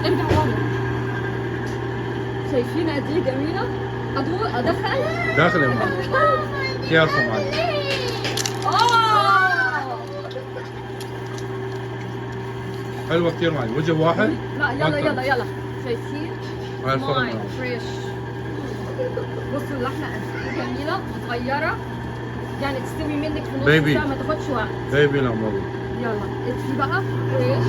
ارجع ورا. شايفين قد ايه جميلة؟ ادوق، ادخل. داخل يا معلم. careful معلم. اه. حلوة كثير معلم، وجه واحد. لا، يلا يلا يلا، شايفين؟ هاي الفرن my معلم. fresh. بصوا اللحمة قد ايه جميلة وصغيره، يعني تستوي منك في نص baby. ساعه، ما تاخدش وقت. baby lamb والله. يلا اطفي بقى fresh.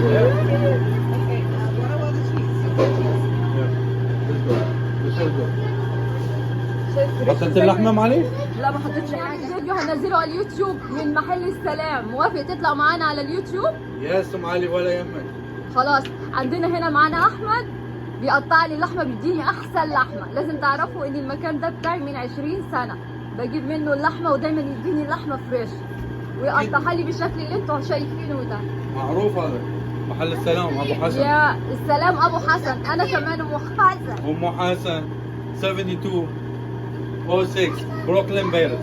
Okay, what about the cheese? Yeah. Let's go. Let's go. شايف fresh حطيت إزاي؟ اللحمة معلم؟ لا، ما حطيتش حاجه. فيديو هنزله على اليوتيوب من محل السلام، موافق تطلع معانا على اليوتيوب؟ yes معلم، ولا يهمك. خلاص، عندنا هنا معانا احمد بيقطع لي اللحمه، بيديني احسن لحمه. لازم تعرفوا ان المكان ده بتاعي من 20 سنه، بجيب منه اللحمة ودايما يديني اللحمة fresh ويقطعها لي بالشكل اللي انتوا شايفينه ده. معروف هذا محل السلام ابو حسن. يا السلام ابو حسن، انا كمان ام حسن. ام حسن، 72 06 بروكلين بيرز.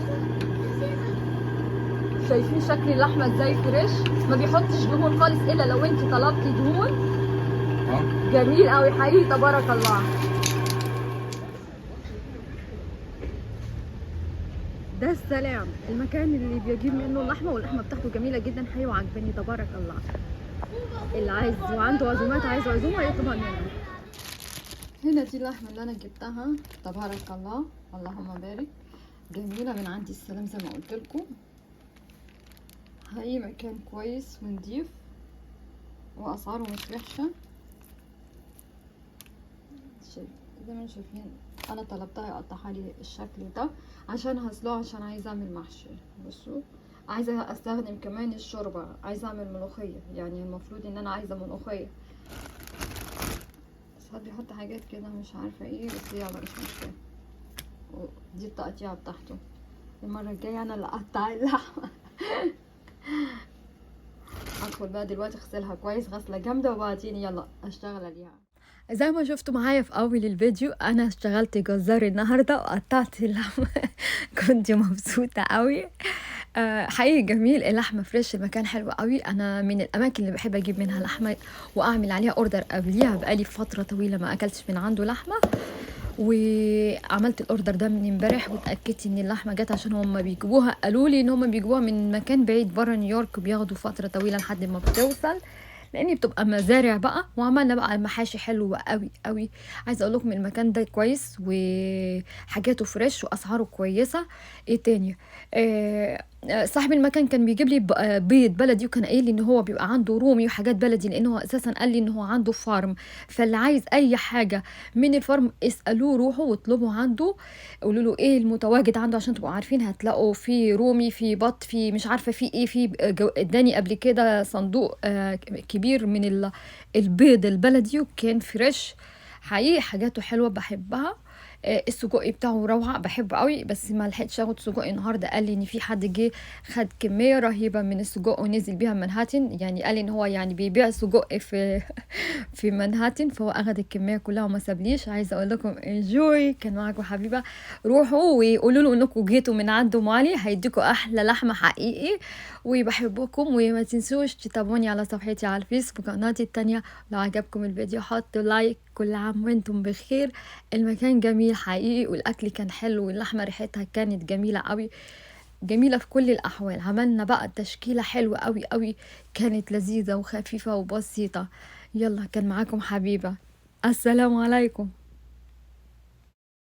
شايفين شكل اللحمة ازاي fresh؟ ما بيحطش دهون خالص الا لو انت طلبتي دهون. ها. جميل قوي حقيقي، تبارك الله. ده السلام، المكان اللي بيجيب منه اللحمه، واللحمة بتاعته جميلة جدا حقيقي وعجباني، تبارك الله. اللي عايز وعنده عزومات، عايز عزومة يطلبها منه. هنا دي اللحمة اللي انا جبتها، تبارك الله اللهم بارك، جميلة من عندي السلام زي ما قلت لكم. حقيقي مكان كويس ونضيف واسعاره مش وحشة. شايف زي ما انتم شايفين، انا طلبتها يقطعها لي الشكل ده عشان هسلقها، عشان عايزه اعمل محشي. بصوا، عايزه استخدم كمان الشوربه، عايزه اعمل ملوخيه، يعني المفروض ان انا عايزه ملوخيه. ساعات بيحط حاجات كده مش عارفه ايه، بس يلا مش مشكلة. دي التقطيعه بتاعته، المرة الجاية انا اللي اقطع اللحمه. هدخل بقى دلوقتي اغسلها كويس غسله جامدة وبعدين يلا اشتغل عليها. زي ما شفتوا معايا في اول الفيديو، انا اشتغلت جزار النهارده وقطعت اللحمة. كنت مبسوطة قوي. حقيقي جميل، اللحمة fresh، المكان حلو قوي. انا من الاماكن اللي بحب اجيب منها لحمه واعمل عليها order قبليها، بقالي فترة طويلة ما اكلتش من عنده لحمه، وعملت ال order ده من امبارح واتاكدت ان اللحمة جت، عشان هم بيجيبوها، قالوا لي ان هم بيجيبوها من مكان بعيد بره نيويورك، وبياخدوا فترة طويلة لحد ما بتوصل، لان بتبقى مزارع بقى. وعملنا بقى المحاشي حلوة قوي قوي. عايزه اقول لكم المكان ده كويس وحاجاته fresh واسعاره كويسة. ايه تاني؟ صاحب المكان كان بيجيب لي بيض بلدي، وكان قايل لي ان هو بيبقى عنده رومي وحاجات بلدي، لان هو اساسا قال لي ان هو عنده farm، فاللي عايز اي حاجة من ال farm اسالوه، روحوا واطلبوا عنده، قولوا له ايه المتواجد عنده عشان تبقوا عارفين. هتلاقوا في رومي، في بط، في مش عارفه في ايه، في اداني قبل كده صندوق كبير من البيض البلدي وكان fresh حقيقي، حاجاته حلوة بحبها. السجق بتاعه روعه، بحبه قوي، بس ما لحقتش اخد سجق النهارده. قال لي ان في حد جه خد كمية رهيبة من السجق ونزل بيها منهاتن، يعني قال لي ان هو بيبيع سجق في منهاتن، فهو اخد الكمية كلها وما سابليش. عايزه اقول لكم enjoy، كان معاكم حبيبه. روحوا وقولوا له انكم جيتوا من عند ام علي، هيديكوا احلى لحمه حقيقي. وبحبكم، وما تنسوش تتابعوني على صفحتي على الفيسبوك قناتي التانية. لو عجبكم الفيديو حطوا like. كل عام وانتم بخير. المكان جميل حقيقي، والاكل كان حلو، واللحمة ريحتها كانت جميلة قوي، جميلة في كل الاحوال. عملنا بقى تشكيله حلوة قوي قوي، كانت لذيذة وخفيفة وبسيطة. يلا كان معاكم حبيبه، السلام عليكم.